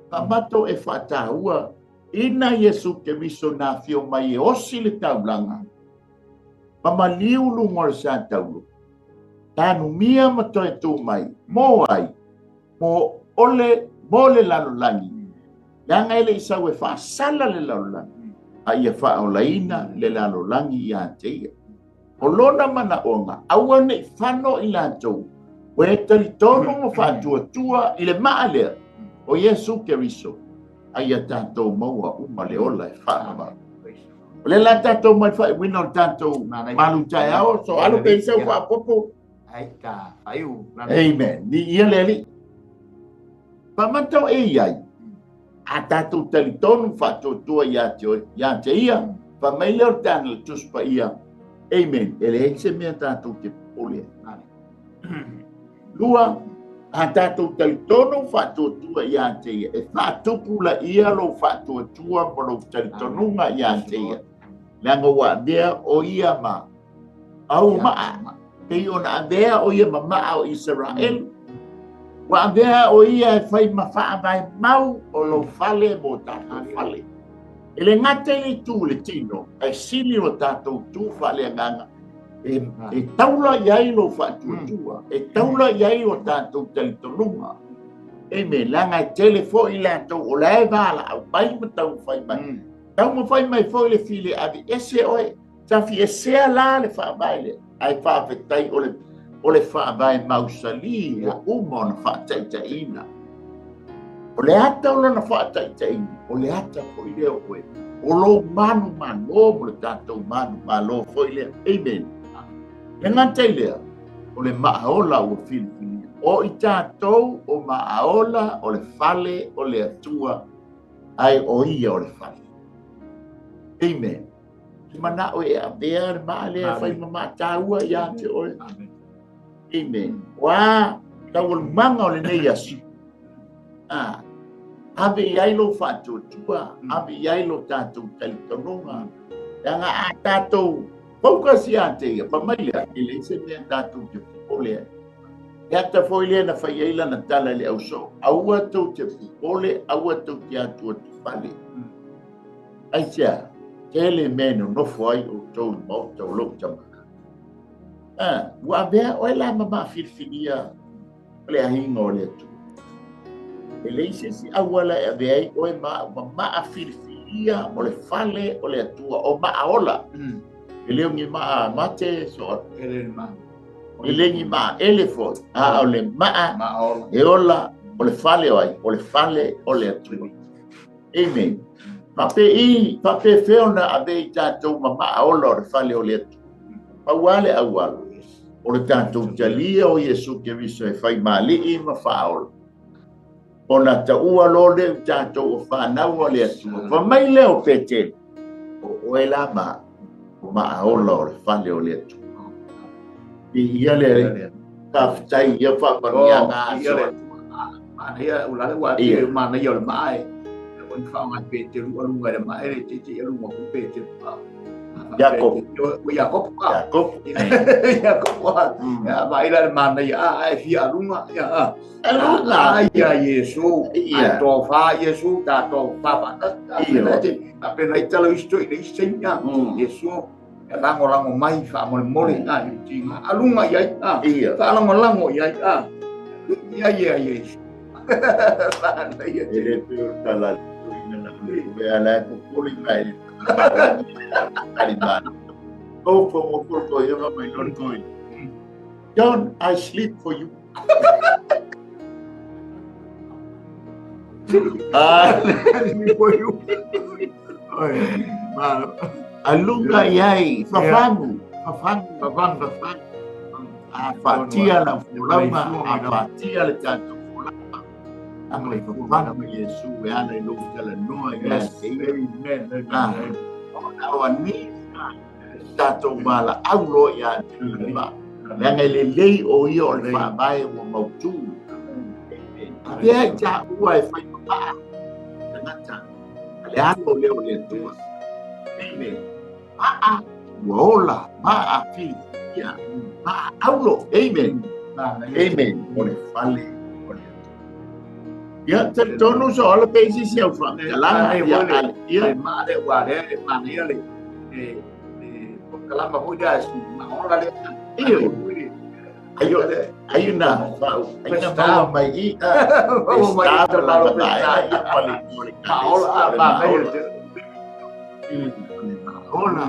Faamato e faataua ina Iesu Keriso na afio mai e osi le taulaga, ma maliu luga o le sa taulo, tanumia ma toe tū mai, mo ai, mo ole, mo le lalolagi, leaga e le i sau e faasala le lalolagi, a ia faaolaina le lalolagi ia te ia. O lona manaoga, aua nei fano i latou, ua e talitonu ma faatuatua i le maa lea, o Iesu Keriso, a ia tatou maua uma le ola e faavavau. O le la tatou mai faaiuina o le tatou malu taeao, so alo pe isau faapopo. Amen. Ni ia le Alii. Famatau e i ai, a tatou talitonu faatuatua ia te ia, fa mai lea o le tana le Tusi Paia. Amen. E leai se mea tatou te popole ai. Lua, a tatou talitonu faatuatua ia te ia, e faatupulaia lou faatuatua ma lou talitonuga ia te ia. Leaga ua avea o ia ma au maa, pei ona avea o ia ma maa o Isaraelu. Ua avea o ia e fai ma faavae mau o lou fale mo tatou fale. E le gata i le itu le tino, ae sili o tatou tu faaleagaga. E taula i ai lou faatuatua, e taula i ai o tatou talitonuga. Amen. Leaga e tele foi latou o la e valaau mai ma taumafai mai. Taumafai mai foi le fili ave ese oe. Tafiesea la le faavae lea. Ae faafetai o le faavae mausali ua uma ona faataitaiina. O le ata o lona faataitaiina, o le ata foi lea o oe. O lou manumalo mo le tatou manumalo foi lea. Amen. E gata i lea, o le maaola ua filifilia. O i tatou o maaola o le fale o le Atua, ae o ia o le fale. Amen. Te manao e avea le maa lea fai ma matāua ia te oe. Amen. Ua taualumaga o lenei aso. Ave i ai lou faatuatua, ave i ai lo tatou talitonuga. Leaga a tatou focus ia te ia, pa mai lea, e leai se mea tatou te popole ai. E ata foi lea na fai ai lana tala i le ausoo, aua tou te popole, aua tou te atuatufale. Aisea, tele mea e nonofo ai outou i maota o lou tama. Ua avea oe la ma maafilifilia o le aiga o le Atua. E leai se isi auala e avea ai oe ma maafilifilia o le fale o le Atua, o maaola. E le o ni maa mate so. E le maa. E le ni maa ele foi. A o le maa e ola o le fale o ai, o le fale o le Atua. Amen. Fape feo na ave i tatou ma maaola o le fale o le Atua. Pau le auala. O le tatou talia o Iesu Keriso e fai mali'i ma faaola. Ona taua lo le o tatou o whanau o le Atua. Fa mai lea o Petero, o oe la ma o maaola o le fale o le Atua. I ia le faafetai ia faamanuiaga aso. Manaia o lale ua te manaia o le maa e. O ni whaonga Petero alunga le maa e te te alunga ku Petero. Jacob. Jacob. Jacob. Jacob. Ya ma ila le manaia a e fia alunga ya. Alunga ia Iesu. Ia to fa Iesu ta to fa pa ta. A pena i tala isto i le isenya. Iesu ya lango lango mai fa mole mole a i tinga. Alunga ia a. Fa lango lango ia a. Ia ia Iesu. Manaia te le pe o tala ina na le ala ko poli mai. Oh, for for you, my Lord going. John, I sleep for you. I sleep for you. Alunga iai, fafangu, fafangu, fafangu, fafangu. A fatia la fulama, a fatia le tatou fulama. Anga le fafangu Iesu e ala i lou talanoa ia te ia. Amen. Amen. Ona o ani tatou mala aulo ia te ia. Leaga e lelei o ia o le faavae ua mautu. Avea i tāua e fai mamaa tagata. Le alo lea o le Atua. Amen. Maa ua ola, maa filifilia, maa aulo. Amen. Amen. O le fale o le Atua. Ia, talitonu so ola pe isi si au whaamtalanga. Ia, ia. Le maa le ua lea, le manaia le kalama hoi lea si maola lea. Iyo. Ayo, ayo na, ayo na maua mai i. Maua mai i te malo pe ia pale mole. Maola, maola. Maola.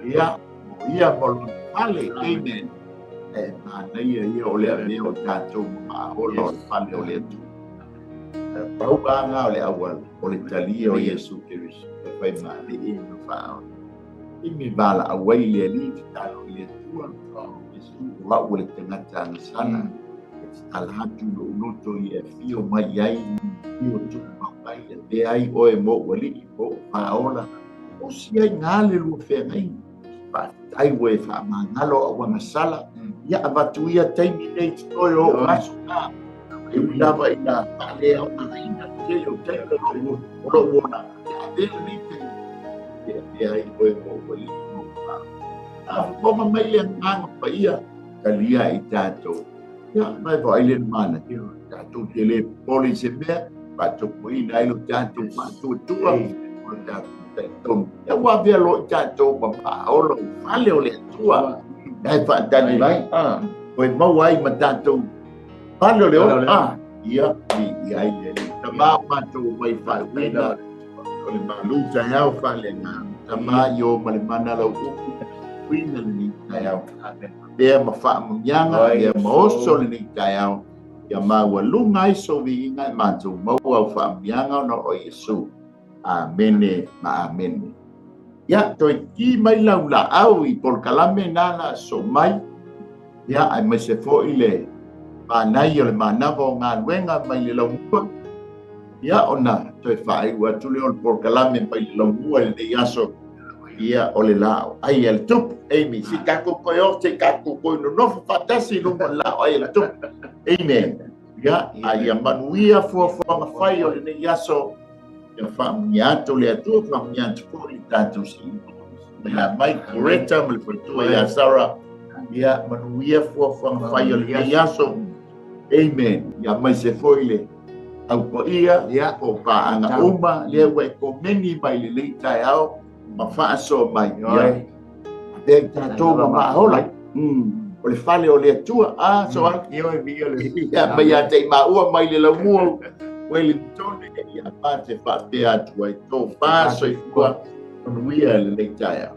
Ia, ia molo fale. Amen. E manaia ia o le avea o tatou maola o le fale o le Atua. Pau anga o le auala, o le talia o Iesu Keriso. E fai maali'i ma faaola. Imi vala awai le ali te talo i le Atua. Iesu o au le tagata agasala. E te tala atu lo uloto i e fio mai ai. Fio tupu mai e te ai oe mo ualii mo faaola. O si ai ngā le lua whengai. Faafetai ua e faamagalo au agasala. Ia avatu ia taimi nei te toe o aso ngā. E ui lava i nā whaalea o ngā ina. Te o taimi o lo uona. Ia avea nei taimi. Ia avea ai oe mo ualii mo faaola. A whakoma mai le nganga pa ia, talia i tātou. Ia, mai vaai le mana. Tatou te le popole i se mea, faatupuina ai lo tatou faatuatua, o le tatou talitonu. Ia ua avea loa i tatou ma maaola i fale o le Atua. Ae faatali mai, toe maua ai ma tatou fale o le ola. Ia, i ai le Tama o matou mai faauina, o le malu taeao faaleagaga. Tama i o ma le mana lau upu, uina lenei taeao. Pea ma faamuniaga, ia ma oso lenei taeao, ia maualuga ai sou viiga e matou maua au faamuniaga ona o Iesu. Amene ma amene. Ia, toe ki mai lau laau i polokalame na la so mai. Ia, ai mai se foi le manai o le manava o galuega mai le laumua. Ia, ona toe faaiu atu lea o le polokalame mai le laumua i lenei aso. Ia, o le lao ai a le tupu. Amen. Se tatou toe o, se tatou toe nonofo faatasi i luga o le lao ai a le tupu. Amen. Ia, a ia manuia fuafuaga fai o lenei aso. Ia faamunia atu le Atua, faamunia atu foi le tatou Silisili. Ia mai Coretta ma le faletua ia Sarah. Ia manuia fuafuaga fai o lenei aso. Amen. Ia mai se foi le aupaia, Ia. o paaga uma, lea ua e komeni mai lenei taeao ma faasoa mai. Ia, avea i tatou ma maaola. O le fale o le Atua. A, so ai. Ioe, viia le. Ia, mai ia te i maua mai le laumua. Wellington, ia ma te faapea atu ai tō pā soifua manuia lenei taeao.